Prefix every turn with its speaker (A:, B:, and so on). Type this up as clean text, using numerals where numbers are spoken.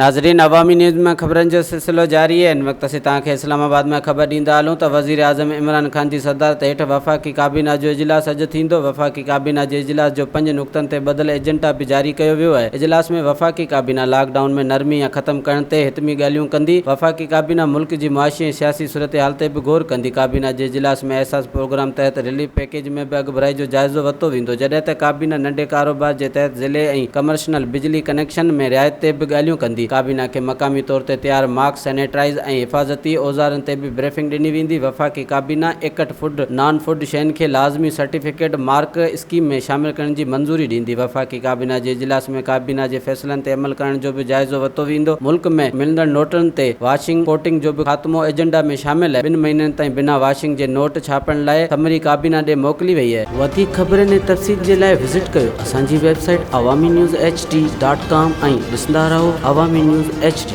A: ناظرين عوامي نيوز ۾ خبرن جو سلسلو جاري آهي ان وقت اسين توهان کي اسلام آباد مان خبر ڏيندا هلون ته وزيراعظم عمران خان جي صدارت هيٺ وفاقي ڪابينا جو اجلاس اڄ ٿيندو وفاقي ڪابينا جي اجلاس جو پنج نقطن تي ٻڌل ايجنڊا به جاري ڪيو ويو آهي اجلاس ۾ وفاقي ڪابينا لاڪ ڊائون ۾ نرمي يا ختم ڪرڻ تي حتمي ڳالهيون ڪندي وفاقي ڪابينا ملڪ جي معاشي ۽ سياسي صورتحال تي به غور ڪندي ڪابينا جي اجلاس ۾ احساس پروگرام تحت رليف پيڪيج ۾ به اڳڀرائي جو جائزو ورتو ويندو جڏهن ته ڪابينا ننڍي ڪاروبار جي تحت ضلعي ۽ ڪمرشنل بجلي ڪنيڪشن ۾ رعايت تي به ڳالهيون ڪندي. ڪابينا کي مقامي طور تي تيار ماسڪ، سينيٽرائيز ۽ حفاظتي اوزارن تي به بريفنگ ڏني ويندي. وفاقي ڪابينا 61 فوڊ، نان فوڊ شين کي لازمي سرٽيفڪيٽ مارڪ اسڪيم ۾ شامل ڪرڻ جي منظوري ڏيندي. وفاقي ڪابينا جي اجلاس ۾ ڪابينا جي فيصلن تي عمل ڪرڻ جو به جائزو ورتو ويندو. ملڪ ۾ ملندڙ نوٽن تي واشنگ، ڪوٽنگ جو به خاتمو ايجنڊا ۾ شامل آهي. ٻن مهينن تائين بنا واشنگ جي نوٽ ڇاپڻ لاء سمري ڪابينا ڏي موڪلي وئي آهي. وڌيڪ خبرن ۽ تفصيل جي لاء وزٽ ڪيو اسان جي website Awami news H D dot com ۽ ڏسندا رهو عوامي نيوز ايڇ ڊي.